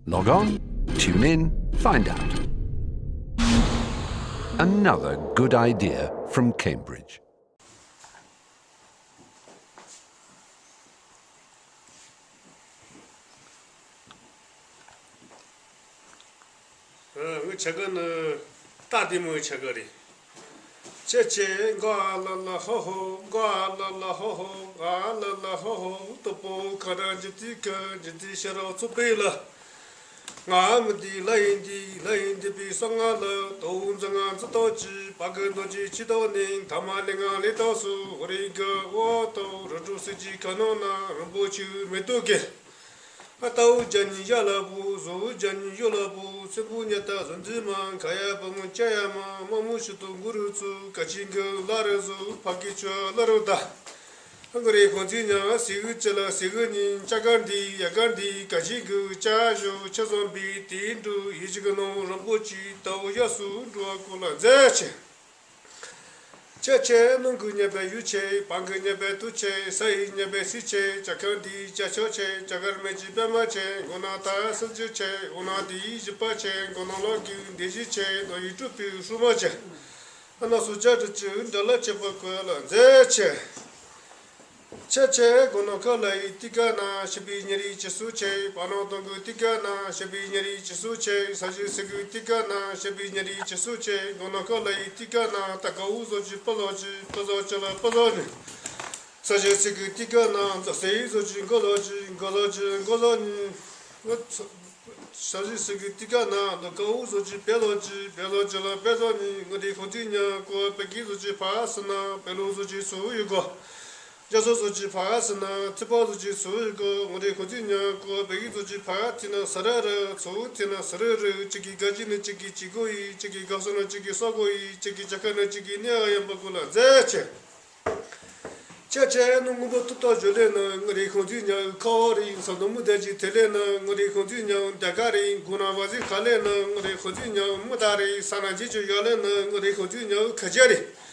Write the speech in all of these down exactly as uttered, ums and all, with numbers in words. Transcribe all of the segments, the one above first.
Log on, tune in, find out. Another good idea from Cambridge. ཨ། ངའི་ཕྱེད་ཀ་ནི་རྟ་དེ་མོའི་ཕྱེད་ཀ་རེད། ཆེ་ཆེ་ག་ལ་ལ་ཧོ་ཧོ། ག་ལ་ལ་ཧོ་ཧོ། ག་ལ་ལ་ཧོ་ཧོ། དོ་པོ་ཁ་ར་ཇི་ཏི་ཁ་ཇི་ཏི་ཤ་རོ་ཚོ་པེ་ལ། ང་མི་འདི་ལ་ཡིན་འདི་ལ་ཡིན་འདི་པའི་སོ་ང་ལ་དོ་འཛི་ང་འཛི་དོ་ཅི་པ་གི་འདོ་ཅི་ཆི་དོ་ནིང་ཐ་མ་ལི་ང་ལི་དོ་སུ་རི་ག་འོ་དོ་རུ་ཀྲུ་སི་ཅི་ཁ་ནོ་ན་རིན་པོ་ཆེ་མེ་ཏོ་གེ། ཨ། རྟའུ་ཇ་ཉི་ཡ་ལ་བུ་ཟོ་བུ་ཇ་ཉི་ཡོ་ལ་བུ་སེ་བུ་ཉ་ཏ་ཟོ་འཛི་མ་ཁ་ཡ་བུ་མོ་ཅ་ཡ་མ་མ་མོ་ཤི་ཏུ་གུ་རུ་ཚུ་ཀ་ཅི་གི་ལ་རུ་ཟུ་ཕ་གི་ཆུ་ལ་རུ་ད། ཨ། ང་རེ་ཁོང་ཚི་ཉ་སི་གུ་ཅི་ལ་སི་གུ་ཉི་ཅ་ག་འདི་ཡ་ག་འདི་ཀ་ཅི་གི་ཅ་ཞུ་ཆ་ཟོམ་པི་ཏི་འདྲུ་ཡི་ཅི་གི་ནོ་རིན་པོ་ཆེ་རྟའུ་ཡ་སུ་འགྲོ་བ་ཀུ་ལ་མཛད་ཆེ། ཆེ་ཆེ་ནང་གི་ཉེ་བའི་ཡུལ་ཆེ། བང་གི་ཉེ་བའི་དུ་ཆེ། ས་ཡི་ཉེ་བའི་སི་ཆེ། ཅ་ཁ་འདི་ཅ་ཆོ་ཆེ། ཅ་གར་མེ་ཅི་པད་མ་ཆེ། མགོ་ན་ད་སིལ་ཅི་ཆེ། འོ་ན་འདི་བཞི་པ་ཆེ། མགོ་ན་ལོ་གི་འདི་བཞི་ཆེ། ནོ་ཡི་ཀྲུ་པི་ཧྲུ་མ་ཆེ། ཨ་ན་སུ་ཅ་ཏྲི་ཅི་འདྲ་ལ་ཆེ་པོ་ཀོ་ལ་མཛད་ཆེ། ཆེ་ཆེ་མགོ་ན་ཁ་ལ་ཡི་ཏི་ཀ་ན་ཤི་པི་ཉེ་རི་ཅི་སུ་ཆེ། བ་ནོ་དོང་གི་ཏི་ཀ་ན་ཤི་པི་ཉེ་རི་ཅི་སུ་ཆེ། ས་ཞི་སི་གི་ཏི་ཀ་ན་ཤི་པི་ཉེ་རི་ཅི་སུ་ཆེ། མགོ་ན་ཁ་ལ་ཡི་ཏི་ཀ་ན་ཏ་ཀ་འུ་ཟོ་ཅི་པ་ལོ་ཅི་པ་ཟོ་ཅི་ལ་པ་ཟོ་ནི། ས་ཞི་སི་གི་ཏི་ཀ་ན་ཛ་སེ་ཡི་ཟོ་ཅི་མགོ་ལོ་ཅི་མགོ་ལོ་ཅི་མགོ་ལོ་ནི། ས་ཞི་སི་གི་ཏི་ཀ་ན་ཏ་ཀ་འུ་ཟོ་ཅི་པེ་ལོ་ཅི་པེ་ལོ་ཅི་ལ་པེ་ཟོ་ནི། ང་རེ་ཁོང་ཚི་ཉ་ཀོ་པེ་ཀི་ཟོ་ཅི་ཕ་སི་ན་པེ་ལུ་ཟོ་ཅི་སུ་ཡི་གོ། རྒྱ་མཚོ་ཟོ་ཅི་ཕ་སི་ན་ཐི་པ་ཟོ་ཅི་སུ་ཡི་གོ། ང་རེ་ཁོང་ཚི་ཉ་ཀོ་པེ་ཀི་ཟོ་ཅི་ཕ་ཐི་ན་ས་ར་ར་ཚོ་ཐི་ན་ས་ར་ར་ཅི་གི་ག་ཅི་ནི་ཅི་གི་ཅི་གོ་ཡི། ཅི་གི་ག་སོ་ན་ཅི་གི་སོ་གོ་ཡི། ཅི་གི་ཅ་ཁ་ན་ཅི་གི་ནི་ཨ་ཡམ་པ་ཀུ་ལ་མཛད་ཆེ། ཆེ་ཆེ་ནུ་ངུ་པོ་ཏུ་ཏོ་ཇོ་ལེ་ན་ང་རེ་ཁོང་ཚི་ཉ་ཁ་བ་རི་ས་ནུ་མུ་དེ་ཅི་ཐེ་ལེ་ན་ང་རེ་ཁོང་ཚི་ཉ་དེ་ག་རི་གུ་ན་བ་ཟི་ཁ་ལེ་ན་ང་རེ་ཁོང་ཚི་ཉ་མུ་ད་རི་ས་ན་ཅི་ཅུ་ཡ་ལེ་ན་ང་རེ་ཁོང་ཚི་ཉ་ཁ་ཆེ་རི།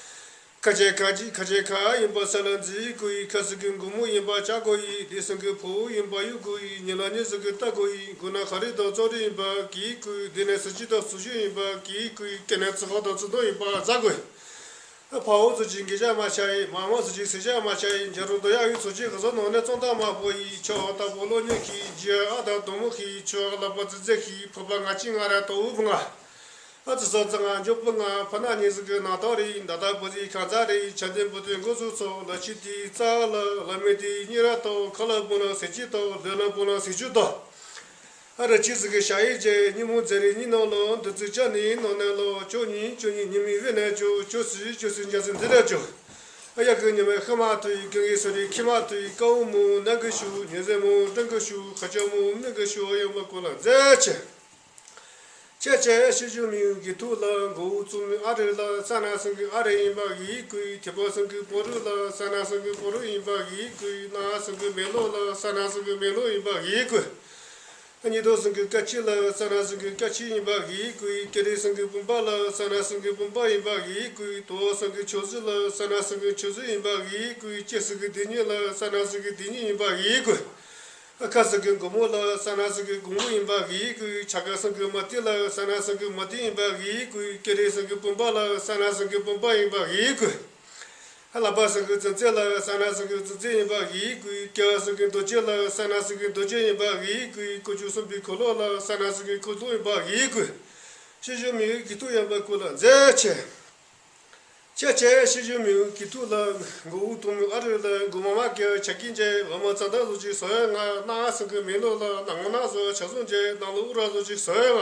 ཁ་ཆེ་ཁ་ཅི་ཁ་ཆེ་ཁ་ཡིན་པ་ས་ལ་འཛི་གོ་ཡི། ཁ་སི་གི་གུ་མོ་ཡིན་པ་ཅ་གོ་ཡི། ལི་སང་གི་ཕུ་ཡིན་པ་ཡུ་གོ་ཡི། ཉི་ལ་ཉི་སི་གི་ཏ་གོ་ཡི། གུ་ན་ཁ་རི་དང་ཙོ་རི་ཡིན་པ་གི་གོ་ཡི། དེ་ནས་སི་ཅི་དང་སུ་ཅི་ཡིན་པ་གི་གོ་ཡི། ཀེ་ནས་ཙི་ཧོ་དང་ཙི་དོ་ཡིན་པ་ཛ་གོ་ཡི། ཕ་བོ་ཙི་ཅི་གི་ཅ་མ་ཆ་ཡི། མ་མ་ཙི་ཅི་སི་ཅ་མ་ཆ་ཡི། འཇ་རུ་དོ་ཡ་ཡུ་ཙི་ཅི་གི་ཟོ་ནོ་ནས་ཙོང་ཏ་མ་པོ་ཡི། ཆོ་ཏ་པོ་ལོ་ཉི་ཁི་ཇི་ཨ་ད་དོ་མོ་ཁི་ཆོ་ལ་པ་ཙི་ཙེ་ཁི་ཕོ་པ་ང་ཅི་ང་ར་དོ་བུ་ང་། ཨ་ཙི་ས་ཙི་ང་འཇོ་པུ་ང་ཕ་ན་ཉི་ཟི་གི་ན་ཏོ་རི། ད་ད་པུ་ཟི་ཁ་ཛ་རི། ཆ་དེ་པུ་དེ་འགོ་ཟུ་ཚོ་ལ་ཆི་དི་ཙ་ལ་ལ་མེ་དི་ཉི་ར་ཏོ། ཁ་ལ་པུ་ན་སེ་ཅི་ཏོ། ལེ་ལ་པུ་ན་སེ་ཅུ་ཏོ། ཨ་ར་ཆི་ཟི་གི་ཤ་ཡི་ཇེ་ཉི་མོ་ཛེ་རི་ཉི་ནོ་ལོ། འདི་ཙི་ཅ་ནི་ནོ་ནེ་ལོ། ཅོ་ཉི་ཅོ་ཉི་ཉི་མི་བི་ནེ་ཅོ། ཅོ་སི་ཅོ་སི་ཉ་སི་འདི་ར་ཅོ། ཨ་ཡ་གི་ཉི་མེ་ཁ་མ་ཐུ་ཡི། གི་ངི་སུ་རི་ཁི་མ་ཐུ་ཡི། ཀ་བུ་མུ་ན་གི་ཤུ། ཉི་ཟེ་མུ་ཏྲང་གི་ཤུ། ཁ་ཅོ་མུ་ནི་གི་ཤུ། ཨ་ཡོ་མ་ཀུ་ལ་མཛད་ཆེ། ཆེ་ཆེ་ཤི་ཞུ་མི་གི་ཐུ་ལ་གོ་ཙུ་མི་ཨ་རི་ལ་ས་ན་སང་གི་ཨ་རི་ཡིན་པ་གི་གུ་ཡི། ཐེ་པོ་སང་གི་པོ་རུ་ལ་ས་ན་སང་གི་པོ་རུ་ཡིན་པ་གི་གུ་ཡི། ན་སང་གི་མེ་ལོ་ལ་ས་ན་སང་གི་མེ་ལོ་ཡིན་པ་གི་གུ་ཡི། ཉི་དོ་སང་གི་ཀ་ཆི་ལ་ས་ན་སང་གི་ཀ་ཆི་ཡིན་པ་གི་གུ་ཡི། ཀེ་རི་སང་གི་བུམ་པ་ལ་ས་ན་སང་གི་བུམ་པ་ཡིན་པ་གི་གུ་ཡི། དོ་སང་གི་ཆོ་ཟི་ལ་ས་ན་སང་གི་ཆོ་ཟི་ཡིན་པ་གི་གུ་ཡི། ཅེ་སང་གི་དེ་ཉི་ལ་ས་ན་སང་གི་དེ་ཉི་ཡིན་པ་གི་གུ་ཡི། ཨ་ཁ་སང་གི་གུ་མོ་ལ་ས་ན་སང་གི་གུ་མོ་ཡིན་པ་གི་གུ་ཡི། ཆ་ག་སང་གི་མ་ཏི་ལ་ས་ན་སང་གི་མ་ཏི་ཡིན་པ་གི་གུ་ཡི། ཀེ་རི་སང་གི་བུམ་པ་ལ་ས་ན་སང་གི་བུམ་པ་ཡིན་པ་གི་གུ་ཡི། ཨ་ལ་པ་སང་གི་ཙི་ཙི་ལ་ས་ན་སང་གི་ཙི་ཙི་ཡིན་པ་གི་གུ་ཡི། ཀ་སང་གི་རྡོ་རྗེ་ལ་ས་ན་སང་གི་རྡོ་རྗེ་ཡིན་པ་གི་གུ་ཡི། ཀུ་ཅུ་སུམ་པའི་འཁོར་ལོ་ལ་ས་ན་སང་གི་འཁོར་ལོ་ཡིན་པ་གི་གུ་ཡི། ཤི་ཞུ་མི་གི་ཐུ་ཡིན་པ་ཀུ་ལ་མཛད་ཆེ། ཆེ་ཆེ་ཤི་ཞུ་མི་གི་ཐུ་ལ་མགོ་བོ་དུང་ཨ་རི་ལ་མགོ་མ་མ་ཀྱ་ཆ་ཀི་ཅེ། བ་མ་ཙ་ད་ཟོ་ཅི་སོ་ཡ་ང་། ན་སང་གི་མེ་ལོ་ལ་ན་ངོ་ན་ཟོ་ཆ་སུང་ཅེ། ན་ལོ་ཨུ་ར་ཟོ་ཅི་སོ་ཡ་ང་།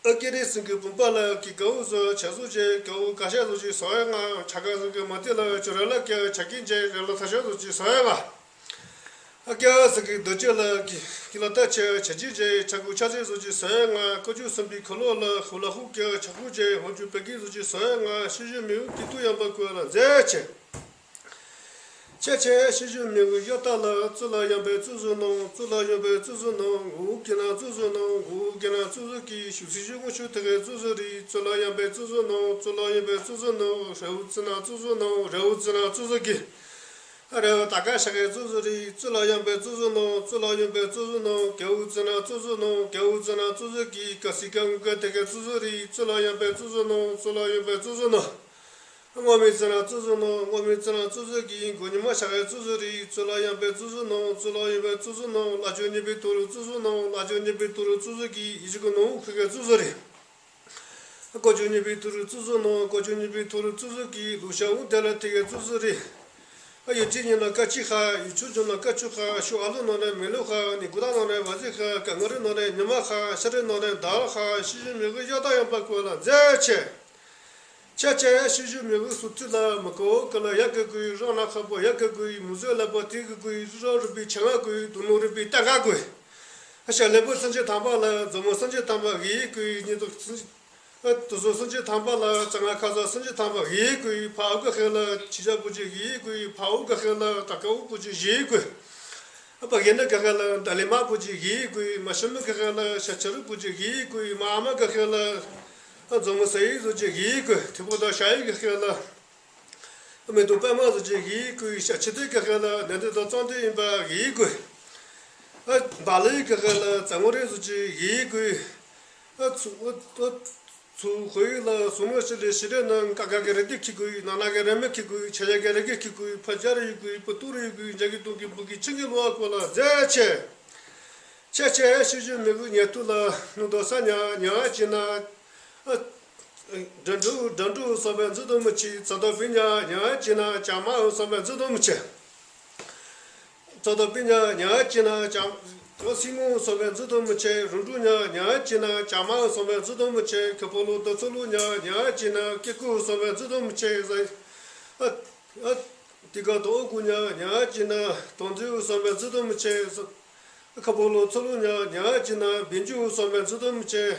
ཨ་ཀེ་རི་སང་གི་བུམ་པ་ལ་ཀི་ཀ་བུ་ཟོ་ཆ་སུ་ཅེ། ཀ་བུ་ཀ་ཤ་ཟོ་ཅི་སོ་ཡ་ང་། ཆ་ཀ་སང་གི་མ་ཏི་ལ་ཅོ་ར་ལ་ཀྱ་ཆ་ཀི་ཅེ། ར་ལ་ཐ་ཤ་ཟོ་ཅི་སོ་ཡ་ང་། ཨ་ཀྱ་སང་གི་རྡོ་རྗེ་ལ་ཀི་ཀི་ལ་ཏ་ཆ་ཆ་ཅི་ཅེ། ཆ་ཀུ་ཆ་ཅེ་ཟོ་ཅི་སོ་ཡ་ང་། ཀུ་ཅུ་སུམ་པའི་འཁོར་ལོ་ལ་ཧུ་ལ་ཧུ་ཀྱ་ཆ་ཀུ་ཅེ། ཧོན་ཅུ་པེ་ཀི་ཟོ་ཅི་སོ་ཡ་ང་། ཤི་ཞུ་མི་གི་ཐུ་ཡིན་པ་ཀུ་ལ་མཛད་ཆེ། ཆེ་ཆེ་ཤི་ཞུ་མི་གི་ཡོ་ཏ་ལ་ཙུ་ལ་ཡང་པའི་ཙུ་ཟུ་ནོ། ཙུ་ལ་ཡང་པའི་ཙུ་ཟུ་ནོ། འུ་ཀི་ན་ཙུ་ཟུ་ནོ། འུ་ཀི་ན་ཙུ་ཟུ་ཀི། ཤུ་སི་ཞུ་ངུ་ཤུ་ཐེ་གེ་ཙུ་ཟུ་རི། ཙུ་ལ་ཡང་པའི་ཙུ་ཟུ་ནོ། ཙུ་ལ་ཡང་པའི་ཙུ་ཟུ་ནོ། རེ་འུ་ཙི་ན་ཙུ་ཟུ་ནོ། རེ་འུ་ཙི་ན་ཙུ་ཟུ་ཀི། ཨ་རོ། ད་ག་ཤ་གའི་གཙོ་བཟོ་རེད། གཙུག་ལག་གཡང་པའི་གཙོ་བཟོ་ནོ། གཙུག་ལག་གཡང་པའི་གཙོ་བཟོ་ནོ། རྒྱལ་པོ་ཙི་ན་གཙོ་བཟོ་ནོ། རྒྱལ་པོ་ཙི་ན་གཙོ་བཟོ་གི་ག་སི་ཀ་ངུ་ག་དེ་གའི་གཙོ་བཟོ་རེད། གཙུག་ལག་གཡང་པའི་གཙོ་བཟོ་ནོ། གཙུག་ལག་གཡང་པའི་གཙོ་བཟོ་ནོ། སྔོན་མའི་ཙི་ན་གཙོ་བཟོ་ནོ། སྔོན་མའི་ཙི་ན་གཙོ་བཟོ་གི་མགོ་ཉི་མ་ཤ་གའི་གཙོ་བཟོ་རེད། གཙུག་ལག་གཡང་པའི་གཙོ་བཟོ་ནོ། གཙུག་ལག་གཡང་པའི་གཙོ་བཟོ་ནོ། ལ་ཆོ་གཉིས་པའི་ཐོ་རུ་གཙོ་བཟོ་ནོ། ལ་ཆོ་གཉིས་པའི་ཐོ་རུ་གཙོ་བཟོ་གི་ཡི་ཤུ་གི་ནོ་ཁུ་གའི་གཙོ་བཟོ་རེད། ཀོ་ཅོ་གཉིས་པའི་ཐོ་རུ་གཙོ་བཟོ་ནོ། ཀོ་ཅོ་གཉིས་པའི་ཐོ་རུ་གཙོ་བཟོ་གི་ལུ་ཤ་འུ་དེ་ལ་དེ་གའི་གཙོ་བཟོ་རེད། ཨ་ཡུལ་གཅིག་ཉིད་ན་སྐར་གཅིག་ཤར། ཡུལ་ཆུང་ཆུང་ན་སྐར་བཅུ་ཤར། ཤོ་ཨ་ལུ་ནང་ན་མི་ལུ་ཤར། ནི་གུ་དང་ནང་ན་བ་ཟི་ཤར། ག་ངོ་རི་ནང་ན་ཉི་མ་ཤར། ཤ་རི་ནང་ན་ཟླ་བ་ཤར། ཤི་ཞུ་མི་གི་ཡ་ད་ཡང་པ་ཀོ་ལ་མཛེས་ཆེ། ཆ་ཆ་ཡ་ཤི་ཞུ་མི་གི་སུ་ཐུ་ལ་མི་ཀོ་ཀ་ལ་ཡ་གི་གུ་རང་ན་ཁ་པོ་ཡ་གི་གུ་མུ་ཟོ་ལ་པོ་དེ་གི་གུ་རི་རོ་རི་པི་ཆ་ང་གུ་དུ་ནོ་རི་པི་ཏ་ག་གུ། ཨ་ཤ་ལེ་པོ་སུན་ཅི་ཐང་པ་ལ་མཛོ་མོ་སུན་ཅི་ཐང་པ་གི་གུ་ཉི་དུ་སུན་ཅི། ཨ་དུ་ཟོ་སུན་ཅི་ཐང་པ་ལ་ཙ་ང་ཁ་ཟ་སུན་ཅི་ཐང་པ་གི་གུ་ཕ་འུ་ག་ཤེ་ལ་ཆི་ཇ་པུ་ཅི་གི་གུ་ཕ་འུ་ག་ཤེ་ལ་ཏ་ཀ་འུ་པུ་ཅི་གི་གུ། ཨ་པ་གེ་ན་ག་ཤེ་ལ་ད་ལི་མ་པུ་ཅི་གི་གུ། མ་ཤི་མི་ག་ཤེ་ལ་ཤ་ཆ་རུ་པུ་ཅི་གི་གུ། མ་ཨ་མ་ག་ཤེ་ལ་ཨ་མཛོ་མོ་ས་ཡི་ཟོ་ཅི་གི་གུ། ཐི་པོ་ད་ཤ་ཡི་ག་ཤེ་ལ། མེ་ཏོག་པད་མ་ཟོ་ཅི་གི་གུ། ཤ་ཆི་ཏི་ག་ཤེ་ལ་ནན་ཏི་ད་ཙང་ཏི་ཡིན་པ་གི་གུ། ཨ་བ་ལི་ག་ཤེ་ལ་ཙ་ངོ་རེ་ཟོ་ཅི་གི་གུ། ཨ་ཚུ་ཨ་ཨ་ཚུ་ཧོ་ཡི་ལ་སུ་མོ་ཤི་ལི་ཤི་རེ་ན་ཀ་ཀ་གི་རེ་དི་ཁི་གུ། ན་ན་གི་རེ་མི་ཁི་གུ། ཆ་ཡ་གི་རེ་གི་ཁི་གུ། ཕ་ཇ་རེ་ཡི་གུ། པུ་ཏུ་རེ་ཡི་གུ། ཇ་གི་ཏུང་གི་བུ་གི་ཆིང་གི་ལོ་ཨ་ཀོ་ལ་མཛེས་ཆེ། ཆ་ཆ་ཡ་ཤི་ཞུ་མི་གི་ཉེ་ཏུ་ལ་ནུ་དོ་ས་ཉ་ཉ་ཅི་ན། ཨ་འགྲོ་འགྲོ་འགྲོ་འགྲོ་སོ་བའི་འཛུ་དོ་མི་ཆི། ཙ་དོ་པི་ཉ་ཉ་ཅི་ན་ཅ་མ་འོ་སོ་བའི་འཛུ་དོ་མི་ཆི། ཙ་དོ་པི་ཉ་ཉ་ཅི་ན་ཅ་སི་མོ་སོ་བའི་འཛུ་དོ་མི་ཆི། རུ་འགྲོ་ཉ་ཉ་ཅི་ན་ཅ་མ་འོ་སོ་བའི་འཛུ་དོ་མི་ཆི། ཁ་པོ་ལོ་དོ་ཚོ་ལོ་ཉ་ཉ་ཅི་ན་ཀི་ཀུ་སོ་བའི་འཛུ་དོ་མི་ཆི། ཨ་ཨ་ཏི་ཀ་དོ་ཀུ་ཉ་ཉ་ཅི་ན་དོ་འཛུ་སོ་བའི་འཛུ་དོ་མི་ཆི། ཁ་པོ་ལོ་ཚོ་ལོ་ཉ་ཉ་ཅི་ན་བིན་ཇུ་སོ་བའི་འཛུ་དོ་མི་ཆི།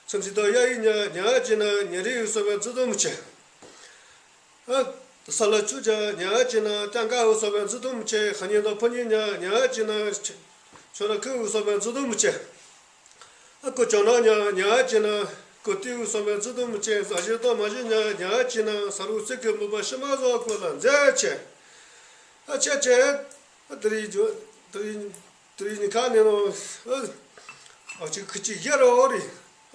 ཚམ་ཚི་དོ་ཡ་ཡི་ཉ་ཉ་ཅི་ན་ཉ་རི་སོ་བའི་འཛུ་དོ་མི་ཆི། ཨ་ས་ལ་ཆུ་ཇ་ཉ་ཅི་ན་ཏང་ཀ་འུ་སོ་བའི་འཛུ་དོ་མི་ཆི། ཧ་ཉི་དོ་ཕ་ཉི་ཉ་ཉ་ཅི་ན་ཆོ་ལ་ཁུ་འུ་སོ་བའི་འཛུ་དོ་མི་ཆི། ཨ་ཀོ་ཅོ་ན་ཉ་ཉ་ཅི་ན་ཀོ་ཏི་འུ་སོ་བའི་འཛུ་དོ་མི་ཆི། ཟ་ཞི་དོ་མ་ཞི་ཉ་ཉ་ཅི་ན་ས་རུ་སི་ཀི་ལུ་པ་ཤི་མ་ཟོ་ཀོ་ལ་མཛེས་ཆེ། ཨ་ཆེ་ཆེ། ཨ་དི་རི་ཇོ་དི་རི་དི་རི་ཉི་ཁ་ནི་ནོ། ཨ་ཅི་ཁི་ཅི་ཡ་རོ་རི།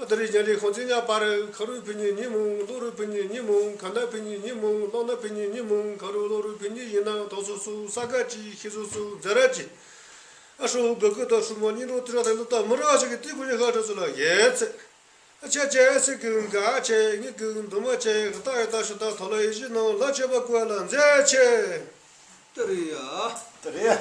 ཨ་དི་རི་ཉ་རི་ཁོང་ཚི་ཉ་པ་རི། ཁ་རུ་ཕི་ཉི་ཉི་མོང་། ལོ་རུ་ཕི་ཉི་ཉི་མོང་། ཁ་ན་ཕི་ཉི་ཉི་མོང་། ལོ་ན་ཕི་ཉི་ཉི་མོང་། ཁ་རུ་ལོ་རུ་ཕི་ཉི་ཡིན་ན་དོ་སོ་སོ་ས་ག་ཅི་ཤི་སོ་སོ་མཛེས་ར་ཅི། ཨ་ཧྲུ་གུ་གུ་དོ་ཧྲུ་མོ་ཉི་རོ་ཏི་ར་དེ་ལོ་ཏ་མི་ར་ཞིག་གི་ཏི་གུ་ཉི་ཁ་ཏ་སུ་ལ་ཡེ་ཚེ། ཨ་ཆེ་ཆེ་སི་གུ་ག་ཆེ་ངི་གུ་འདུ་མ་ཆེ་ག་ཏ་ཡ་ཏ་ཤུ་ཏ་ཐོ་ལ་ཡེ་ཤི་ནོ་ལ་ཆེ་བ་ཀུ་ལ་མཛེས་ཆེ། ཏི་རི་ཡ། ཏི་རི་ཡ།